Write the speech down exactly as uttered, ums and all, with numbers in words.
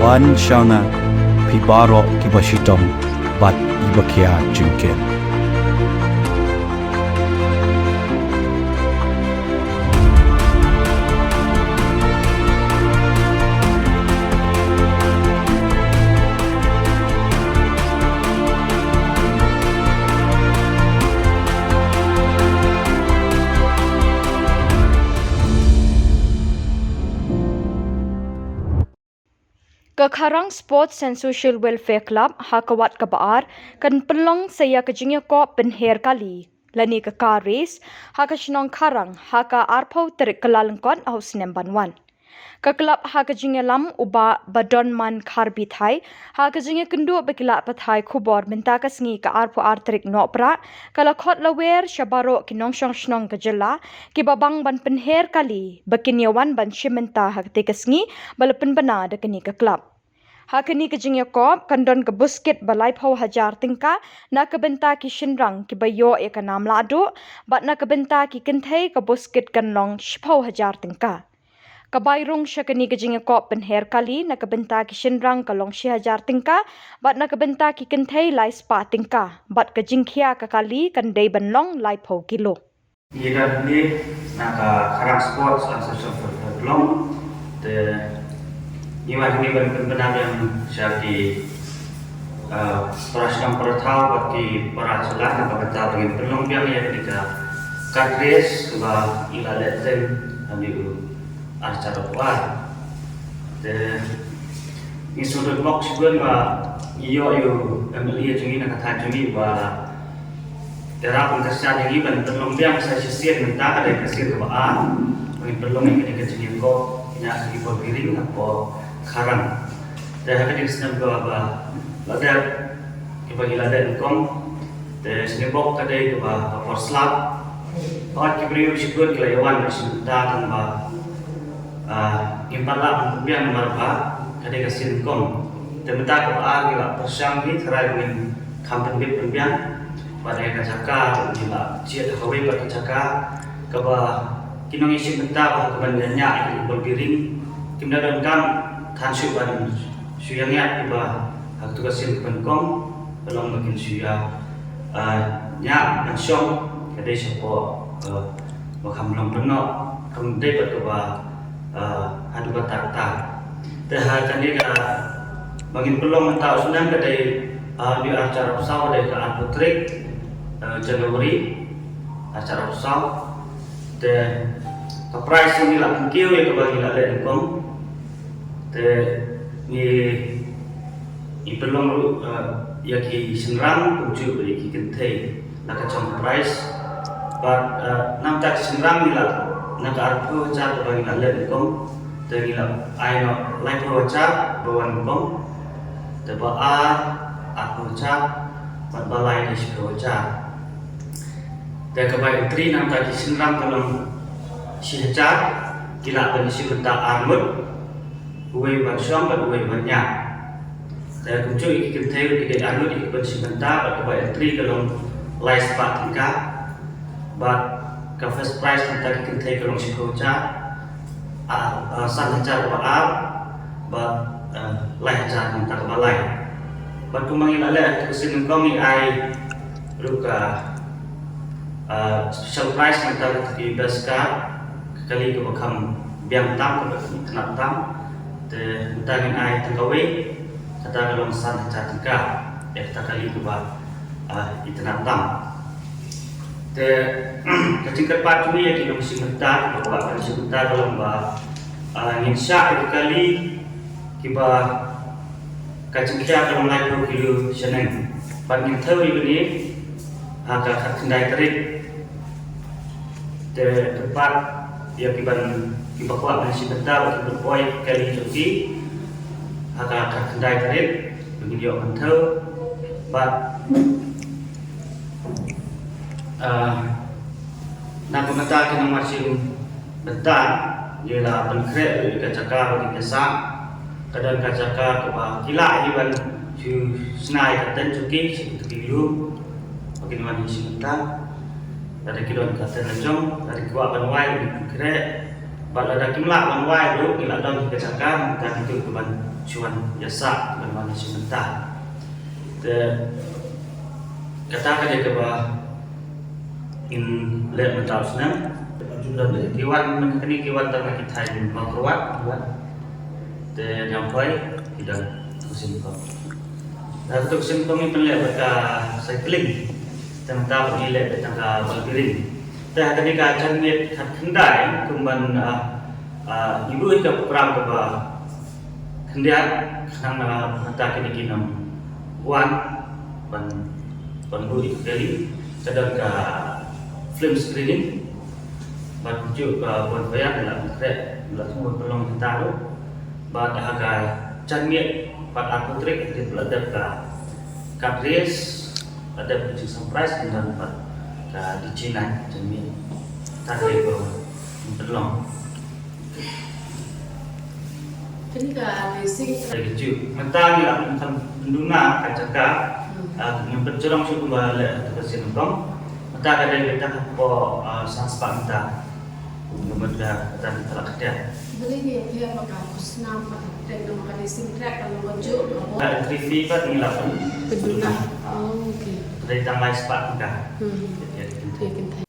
Wan sha nga, phi baroh kiba shitom bad kiba khia jingkit. Ka Kharang Sports and Social Welfare Club ha ka wat kaba ar kan pynlong sa ïa ka jingïakop pynher kali lane ka car race ha ka shnong Kharang ha ka arphew tarik Kyllalyngkot ha u snem ban wan. Ka club ha ka jingïalam u Bah Badonman Kharbithai ha ka jingïakynduh bad ki lad pathai khubor mynta ka sngi ka arphew ar tarik Nohprah ka la khot lawer sha baroh ki nongshong shnong ka jylla kiba bang ban pynher kali ba kin ïawan ban shim bynta ha katei ka sngi ba la pynbna da kane ka club. Ha kane ka jingïakop kan don ka buskit ba laiphew hajar tyngka na ka bynta ki shynrang kiba ïoh ïa ka nam lahduh bad na ka bynta ki kynthei ka buskit kan long shiphew hajar tyngka. Ka bai rung sha kane ka jingïakop pynher kali na ka bynta ki shynrang ka long shi hajar tyngka bad na ka bynta ki kynthei lai spah tyngka bad ka jingkhia ka kali kan dei ban long laiphew kilo. Ngi don hangne na ka Kharang Sports and Social Welfare Club. Te ngi wan hangne ban pynbna biang sha ki, eh, para shnong para thaw bad ki para jylla na ka bynta ba ngin pynlong biang ïa kane ka cart race kaba ngi la leh teng ha une u ar hajar arphew ar. Te ngi sngewthuh bok shibun ba ngi ïoh ïa u M L A jong ngi na ka thaiñ jong ngi ba la ïarap ban kyrshan ïa ngi ban pynlong biang sa shisien, mynta ka dei ka sien kaba ar ba ngin pynlong ïa kane ka jingïakop ïa ki ball bearing hapoh Kharang. Te ha kane ka snem kaba la dep, kiba ngi la dep nyngkong. Te sngewbok ka dei kaba ka por slap. Hooid ki briew shibun ki la ïawan ban shim bynta tang ba, ah, ngim pat lah ban pynbiang namar ba ka dei ka sien nyngkong. Te mynta kaba ar ngi la pyrshang hi tharai ba ngin kham pynbit pynbiang bad ïa ka jaka ba ngi la jied ha kawei pat ka jaka kaba ki nongïashim bynta ba ha kaban ïa ñiah ïa ki ball bearing kim da donkam than shuh ban shu ïa ñiah kiba ha katu ka sien kaba nyngkong, ka long ba kin shu ïa, ah, ñiah ban shong ka dei shapoh, ah, ba kham long pynnoh, kam dei pat kaba, ah, haduh katta katta. Te ha kane kaba ngin pynlong mynta u snem ka dei, ah, une u ar hajar arphew saw ka dei ka arphew tarik, ah, January ar hajar arphew saw. Te ka prize ngi la pynkiew ïa kaba ngi la leh nyngkong. Te ngi, ngi pynlong ruh, eh, ïa ki shynrang kumjuh bad ïa ki kynthei na ka jong ka prize. Bad, eh, na bynta ki shynrang ngi la, na ka arphew hajar kaba ngi la leh nyngkong, te ngi la ai noh laiphew hajar ba wan nyngkong. Te ba ar, arphew hajar, bad ba lai dei shiphew hajar. Te kaba entry na bynta ki shynrang ka long shi hajar, ki lah ban ïashim bynta ar ngut, uwei ban shong bad uwei ban ñiah. Te kumjuh ïa ki kynthei ruh ki dei ar ngut ïa ki ban shim bynta, bad kaba entry ka long lai spah tyngka. Bad ka first prize na bynta ki kynthei ka long shiphew hajar, ah, ah, san hajar kaba ar, bad, ah, lai hajar na bynta kaba lai. Bad kumba ngi la leh ha katu ka sien nyngkong ngi ai ruh ka, ah, special prize na bynta katu ki best car, ka kali kaba kham biang tam, kaba kham itynnad tam. Te mynta ngin ai tang kawei, kata ka long san hajar tyngka ïa kata ka kali kaba, ah, itynnad tam. Te ka jingkyrpad jong ngi ïa ki nongshim bynta kiba kwah ban shim bynta ka long ba, ah, ngin shah ïa ki kali kiba ka jingkhia ka long laiphew kilo shaneng. Bad ngin thew ïa kine ha ka khatkhyndai tarik. Te kyrpad ïa ki ban, kiba kwah ban shim bynta ba kin poi kali jong ki ha ka khatkhyndai tarik ba ngin ïoh ban thew. Bad, ah, na ka bynta ki nongshim bynta ngi la pynkhreh ïa ka jaka ba kin ïasah. Ka don ka jaka kaba ki lah hi ban shu shna ïa ka tent jong ki sha kito ki lum ba kin wan shim bynta. Lada ki don ka tent la jong, lada ki kwah ban wai, ki pynkhreh. Bad lada kim lah ban wai ruh, ngi la don ka jaka mynta kito kiban shu wan ïasah, kiban wan ïashu mynta. Te kata ka dei kaba ngin leh mynta u snem. Ki wan, mynta kane ki wan tang na ki thaiñ Mawkyrwat, ki wan. Te Nongpoh ki don ka sien kong. Te ka sien kong ngi pynleh bad ka cycling. Te mynta ngi leh bad tang ka ball bearing. Te ha kane ka janmiet khatkhyndai kumban, ah, ah, ngi buh ïa ka program kaba khyndiat, khnang na mynta kine ki nongwan ban, ban buh ïa ka rally, ka don ka film screening, bad kumjuh ka bonfire, la khreh, la thung ban pynlong mynta ruh. Bad ha ka janmiet pat arphew tarik, la dep ka cart race, la dep ka jingsurprise, bad ka D J night janmiet. Kata ka dei ba pynlong. Kane ka racing track. Mynta ngi la pyn-, pynduna ka jaka, ah, ngi pynjrong shuh kumba leh ha ka sien nyngkong. Mynta ka dei kata ka hapoh, ah, san spah mynta. Kumba mynta kata ka la ktiah. Balei ngi ïa pher ba ka khusnam ka track, namar ka racing track ka long kajuh ka bor. Ka entry fee pat ngi la pyn-, pynduna. Oh, okay. Ka dei tang lai spah mynta. Hmm. Ïa, ïa, ïa. Ïa, ïa.